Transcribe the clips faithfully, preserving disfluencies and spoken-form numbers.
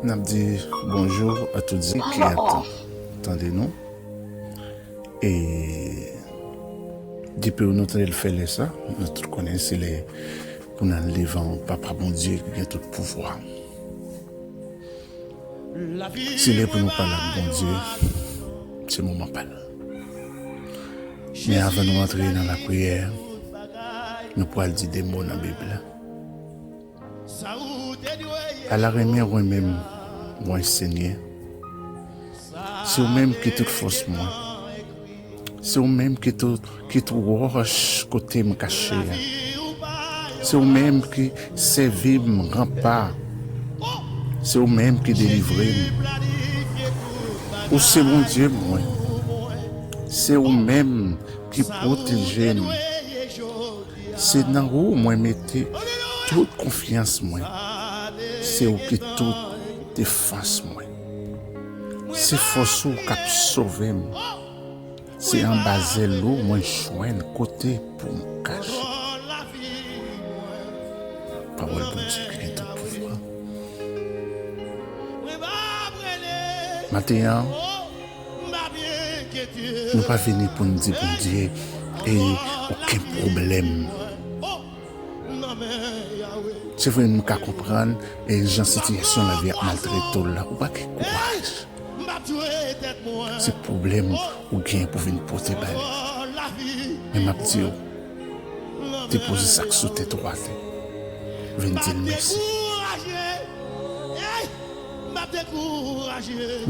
N ap di bonjou a tout zan ki ap tande nou. E depi nou tande l fè lè sa, nou tout konnen se lè pou n al devan Papa Bondye ki gen tout pouvwa. Se lè pou nou pale ak Bondye, se moman pa l. Men avan nou antre nan lapriyè, nou pral di de mo nan Bib la. Ala renmen w renmen m, mwen Senyè. Se ou menm ki tout fòs mwen. Se ou menm ki tout, ki tout wòch kote m kache a. Se ou menm ki sèvi m ranpa. Se ou menm ki delivre m. Ou se Bondye mwen. Se ou menm ki pwoteje m. Se nan ou mwen mete tout konfyans mwen. Se ou ki tout defans mwen. Se fòs ou k ap sove m. Se anba zèl ou mwen jwenn kote pou m kache. Pawòl Bondye ki gen tout pouvwa. Maten an, nou pa vini pou n di Bondye e okenn pwoblèm. Se vre, m ka konprann e jan sitiyasyon lavi ap maltrete w la, ou pa gen kouraj. Se pwoblèm ou gen pou vin pote ba li. Men m ap di w, depoze sa k sou tèt ou atè. Vin di l mèsi.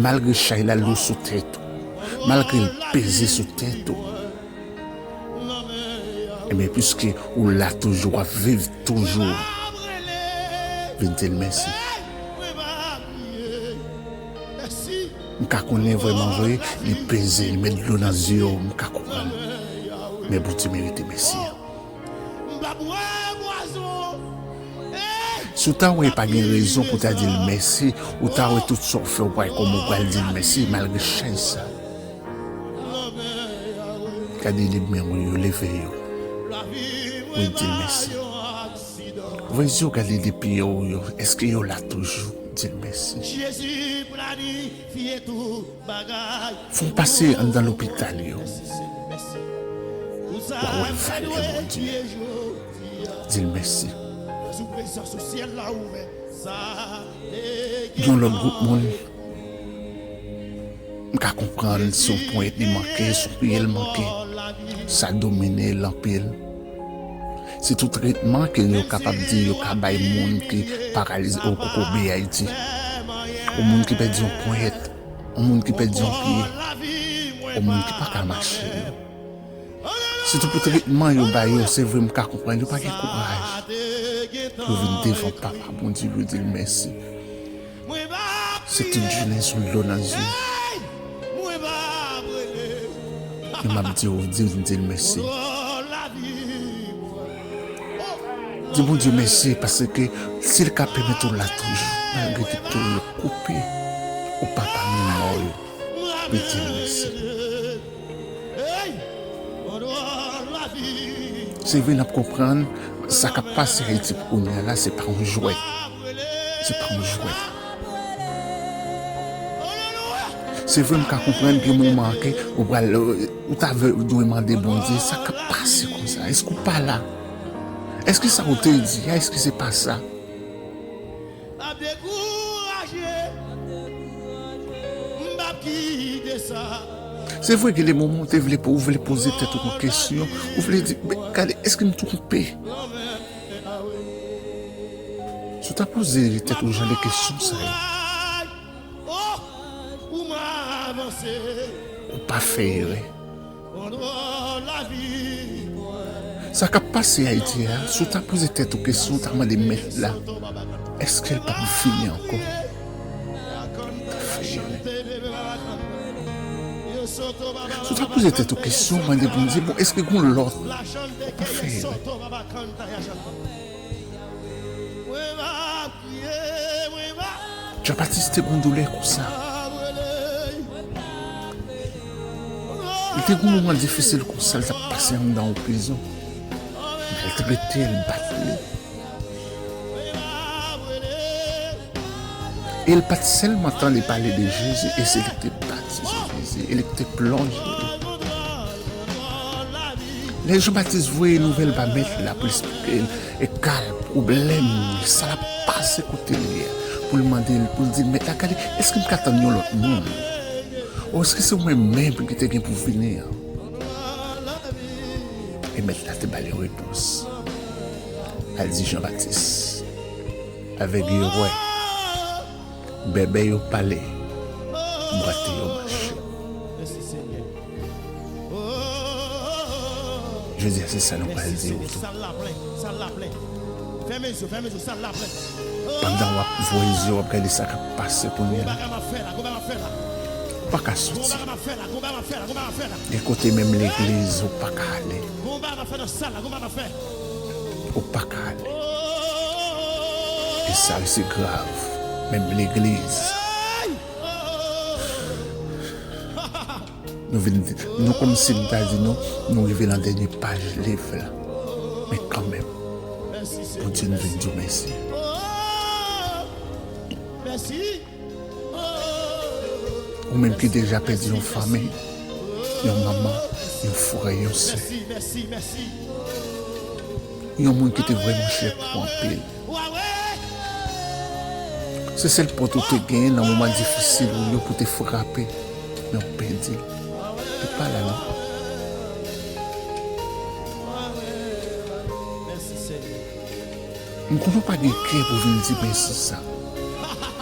Malgre chay la lou sou tèt ou, malgre l peze sou tèt ou, ebyen, piske ou la toujou, w ap viv toujou, vin di l mèsi. M ka konnen vrèman vre, li peze, li met dlo nan zye w, m ka konprann. Men Bondye merite mèsi an. Si w ta wè pa gen rezon pou w ta di l mèsi, ou ta wè tout sa w fè, ou pa wè kòman w pral di l mèsi malgre chay sa. Gade de men w yo, leve yo. Wi, di l mèsi. Voye zye w gade de pye w yo, èske yo la toujou? Di l mèsi. Fò w pase anndan lopital yo. W a wè valè Bondye. Di l mèsi. Gen yon lòt gwoup moun, m ka konprann se yon ponyèt li manke, se yon pye l manke. Sa domine l anpil. Sitou tretman ke yo kapab di yo ka bay moun ki paralize, o koko B I T. Ou moun ki pèdi yon ponyèt, ou moun ki pèdi yon pye, ou moun ki pa ka mache. Sitou pou tretman yo ba yo, se vre m ka konprann, yo pa gen kouraj pou yo vin devan Papa Bondye pou yo di l mèsi. Se tout jounen sou dlo nan zye. Men m ap di w, di, di l mèsi. Di Bondye mèsi paske si l ka pèmèt ou la toujou, malgre tout yo koupe, ou pa pami mò yo, men di l mèsi. Se vre n ap konprann sa k ap pase Ayiti pou kounye a la, se pa yon jwèt. Se pa yon jwèt. Se vre m ka konprann gen moman ke ou pral, ou ta vle, dwe mande Bondye sa k ap pase konsa. Èske ou pa la? Èske sa ou te di a, èske se pa sa? Se vre gen de moman ou te vle, ou vle poze tèt ou yon kesyon, ou vle di, men gade, èske m twonpe? Si w ta poze tèt ou jan de kesyon sa yo, ou pa fè erè. Sa k ap pase Ayiti a, si w ta poze tèt ou kesyon, w ta mande mèt la, èske l p ap vini ankò? Ou pa fè erè. Si w ta poze tèt ou kesyon, mande Bondye, bon, èske gen yon lòt? Ou pa fè erè. Jan Batis te gen yon doulè konsa. Li te gen yon moman difisil konsa, li t ap pase anndan yon prizon. Maltrete l, bat li. E l pa t sèlman tande pale de Jezi, e se li ki te batize Jezi, e li ki te plonje l. Lè Jan Batis voye nouvèl ba Mèt la pou l esplike l e ka l pwoblèm li, sa l ap pase kote l ye a, pou l mande l, pou l di, Mèt la, gade, èske m ka tann yon lòt moun? Ou èske se ou menm menm ki te gen pou vini an? E Mèt la te ba li yon repons. Al di Jan Batis, avèg yo wè, bèbè yo pale, bwate yo mache. Jodi a, se sa nou pral di yo tou. Pandan w ap voye zye w, w ap gade sa k ap pase kounye a, ou pa ka soti. Gen kote menm legliz, ou pa ka ale. Ou pa ka ale. E sa yo se grav. Menm legliz. Nou vin, nou kòmsi m ta di nou, nou rive nan dènye paj liv la. Men kanmenm, Bondye, nou vin di w mèsi. Ou menm ki deja pèdi yon fanmi, yon manman, yon frè, yon sè. Yon moun ki te vrèman chè pou anpil. Se sèl pòt ou te genyen nan moman difisil ou yo pou te frape, men ou pèdi l. Li pa la non. M konnen w pa gen kè pou vin di mèsi sa.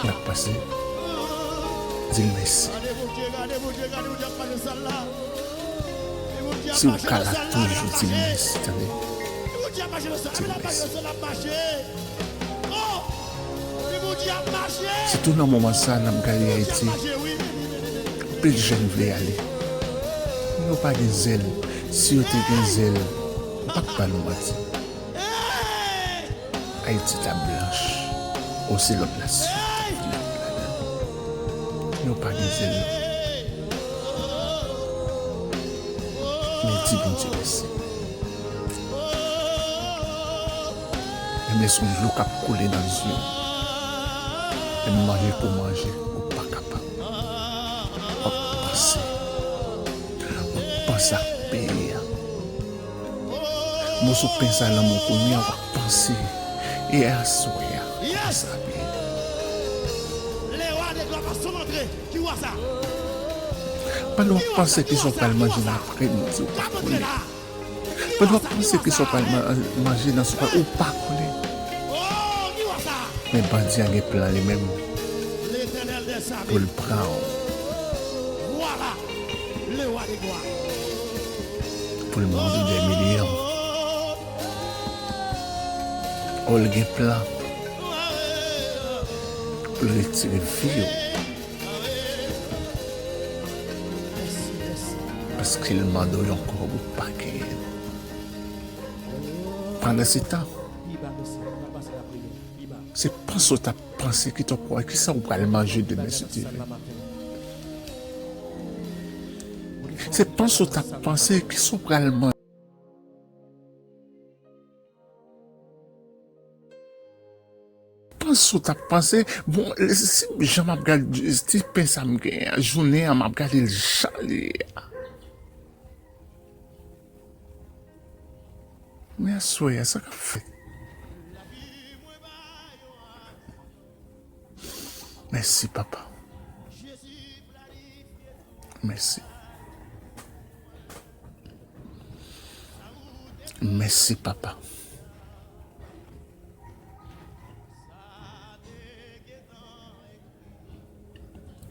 L ap pase. Di l mèsi. Si w ka la toujou, di l mèsi, tande. Di l mèsi. Sitou nan moman sa, n ap gade Ayiti. Anpil jèn vle ale. Men yo pa gen zèl. Si yo te gen zèl, yo p ap ba nou manti. Ayiti t ap blanch. Ou se lòt nasyon. Yo pa gen zèl. Men di Bondye mèsi. Menm lè se yon dlo k ap koule nan zye w, menm manje pou manje, ou pa kapab. W ap panse. W ap panse ak peyi a. Moso pen sa nan men w kounye a, w ap panse. E aswè a, w ap panse ak li. Pandan w ap panse kisa w pral manje nan aprèmidi, ou pa konnen. Pandan w ap panse kisa w pral ma-, manje nan swè, ou pa konnen. Men Bondye a gen plan li menm pou l pran w. Pou l mande dè milyon. O, l gen plan pou l retire vi w. Paske l mande w yon kòb ou pa genyen. Pandan se tan, se panse w t ap panse ki t ap wè, kisa w pral manje demen si Dye vle. Se panse w t ap panse kisa w pral manje. Panse w t ap panse, bon, si jan m ap gade, ti pen sa m genyen an, jounen an, m ap gade l jan li ye a. Men aswè a, sa k ap fèt? Mèsi, papa. Mèsi. Mèsi, papa.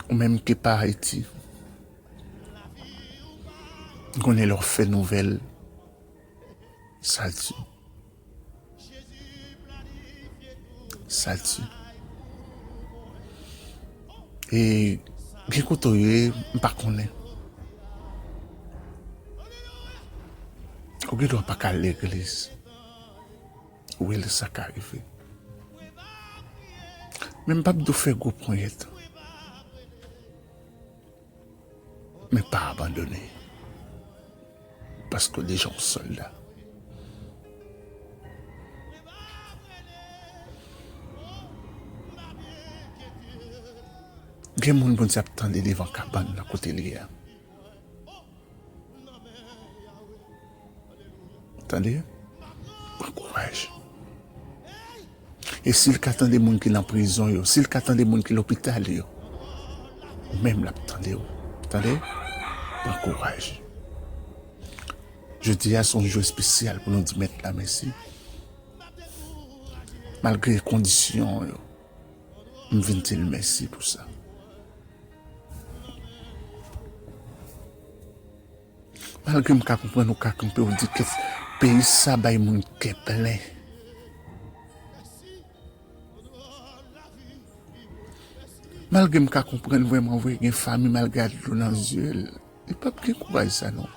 Ou menm ki pa Ayiti, m konnen lè w fè nouvèl, sa di. Sa di. E gen kote w ye, m pa konnen. Ou gen dwa pa ka al legliz. Wi, sa ka rive. Men m p ap di w fè gwo ponyèt. Men pa abandone. Paske w deja yon sòlda. Gen moun Bondye ap tande devan kabann nan kote l ye a. Tande? Pran kouraj. E si l ka tande moun ki nan prizon yo, si l ka tande moun ki lopital yo, ou menm l ap tande w. Tande? Pran kouraj. Jodi a se yon jou espesyal pou nou di Mèt la mèsi. Malgre kondisyon yo, m vin di l mèsi pou sa. Malgre m ka konprann ou ka kanpe, ou di ke peyi sa bay moun kè plen. Malgre m ka konprann vrèman vre, gen fanmi malgre a dlo nan zye l, li p ap gen kouraj sa non.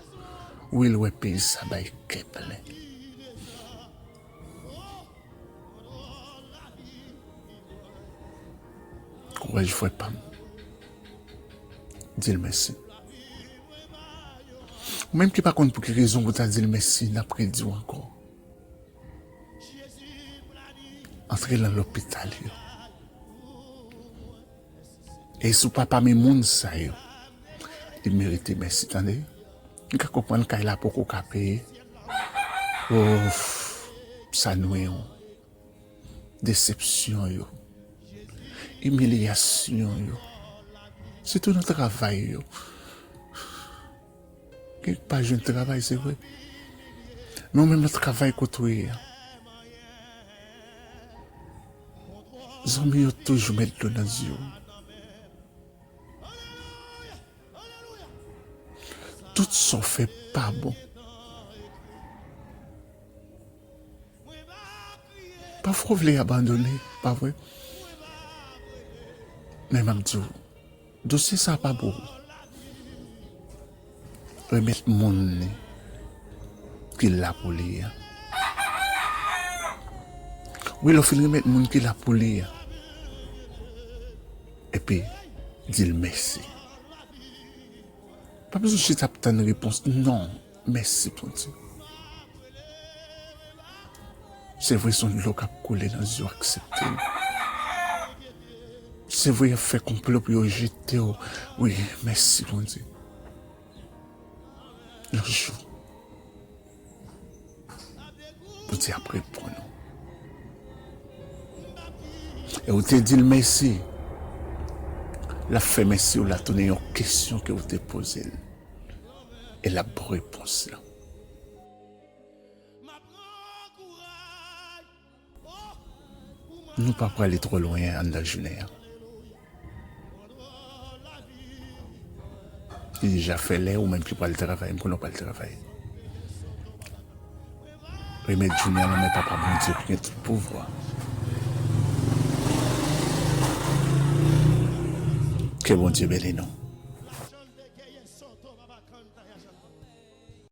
Wi, l wè peyi sa bay kè plen. Kouraj frè pa m. Di l mèsi. Ou menm ki pa konn pou ki rezon pou ta di l mèsi, n ap redi w ankò. Antre nan lopital yo. E si w pa pami moun sa yo, li merite mèsi, tande? M ka konprann kay la poko ka peye. Of, sa nwi w. Desepsyon yo, imilyasyon yo, sitou nan travay yo. Gen ki pa jwenn travay, se vre. Men ou menm nan travay kote w ye a, zanmi yo toujou met dlo nan zye w. Tout sa w fè pa bon. Pafwa w vle abandone, pa vre? Men m ap di w, dosye sa pa pou ou. Remèt moun li ki la pou li a. Wi, lè w fin remèt moun ki la pou li a, epi di l mèsi. Pa bezwen chita ap tann repons. Non, mèsi Bondye. Se vre, se yon dlo k ap koule nan zye w, aksepte l. Se vre, y ap fè konplo pou yo jete w. Wi, mèsi Bondye. Yon jou, Bondye ap reponn ou. E ou te di l mèsi. L ap fè mèsi w la tounen yon kesyon ke ou te poze l. E l ap ba w repons lan. Nou pa prale twò lwen anndan jounen an. Li deja fè lè, ou menm ki pral travay, m konnen w pral travay. Remèt jounen an nan men Papa Bondye ki gen tout pouvwa. Ke Bondye beni nou.